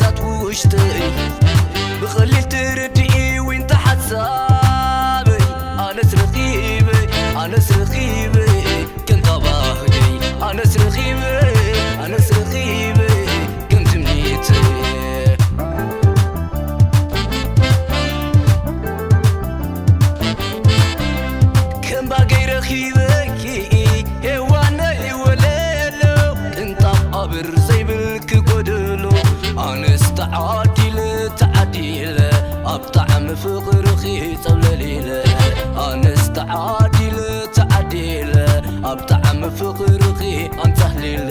ታት ውሽጠይ ብቐሊል ትርድኢ ዊንታ ሓሳበይ ኣነስ ረኺበ ኣነስ ረኺበ ከምታ ባህገይ ኣነስ ረኺበ ኣነስ ረኺበ ከም ትምኒተይ ከም ባገይ ረኺበኪ ሄዋነይ ወለሎ ቅንጣብ ኣብር ዘይብልኪ ጎደሎ ኣነስ ተዓዲለ ተዓዲለ ኣብ ጣዕሚ ፍቕርኺ ጸብለል ኢለ ኣነስ ተዓዲለ ተዓዲለ ኣብ ጣዕሚ ፍቕርኺ ኣንጻህሊለ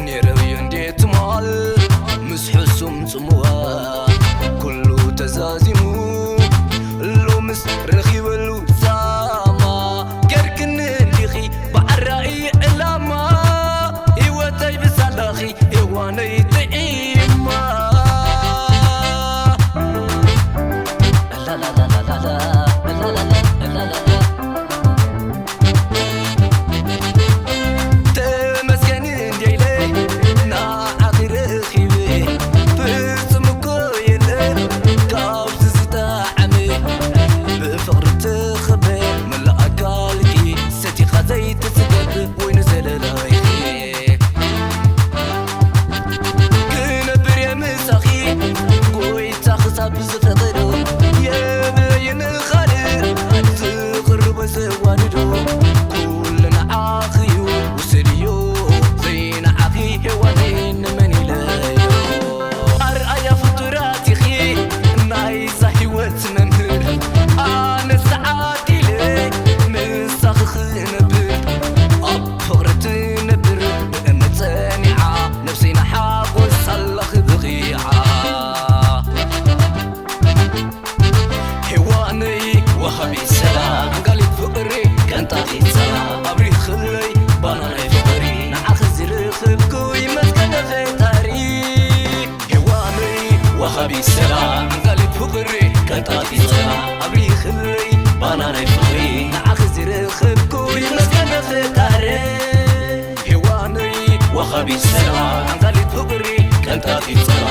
ነረብዮ እንዴ ትማል ምስ ሕሱም ጽምዋ ኩሉ ተዛዚሙ ሎምስ ረኺበሉ ዛማ ገርክኒ እንዲኺ ብዓራኢ ዕላማ ህይወተይ ብሳላኺ ሄዋነይ ጥዒማ ተመስገን እንዴ ኢለ ንዓኺ ረኺበ ፍጹም እኮ የለ ካብዚ ዝጠዓመ ብፍቕሪ ትኽበ መላእ ኣካልኪ ሰቲኻ ዘይትጽገብ ወይኑ ዘለላይኪ ክነብር እየ ምሳኺ ጎይታ ክሳብ ዝፈቐዶ የብለይን ካልእ ዝቕርቦ ዘዋድዶ ኩሉ ንዓኺ እዩ ውሰድዮ ዘይንዓኺ ሄዋነይ ንመን ኢለዮ ኣርኣያ ፍጡራት ኢኺ ናይዛ ህይወት መምህር ኣነስ ተዓዲለ ምሳኺ ክነብር ኣብ ፍቕሪ ትነብር ብእምነት ጸኒዓ ነብሰይ ንሓጎስ ኣላኺ ብኺዓ ሄዋነይ ወሃቢት ሰላም ዓንጋሊት ፍቕሪ ቀንጣጢት ሰላም ኣብሪኽለይ ባና ናይ ፍቕሪ ንዓኺ ዝረኸብኩ ይመስገን ፈጣሪ ሄዋነይ ወሃቢት ሰላም ዓንጋሊት ፍቕሪ ቀንጣጢት ሰላም ኣብሪኽለይ ባና ናይ ፍቕሪ ንዓኺ ዝረኸብኩ ይመስገን ፈጣሪ ሄዋነይ ወሃቢት ሰላም ዓንጋሊት ፍቕሪ ቀንጣጢት ሰላም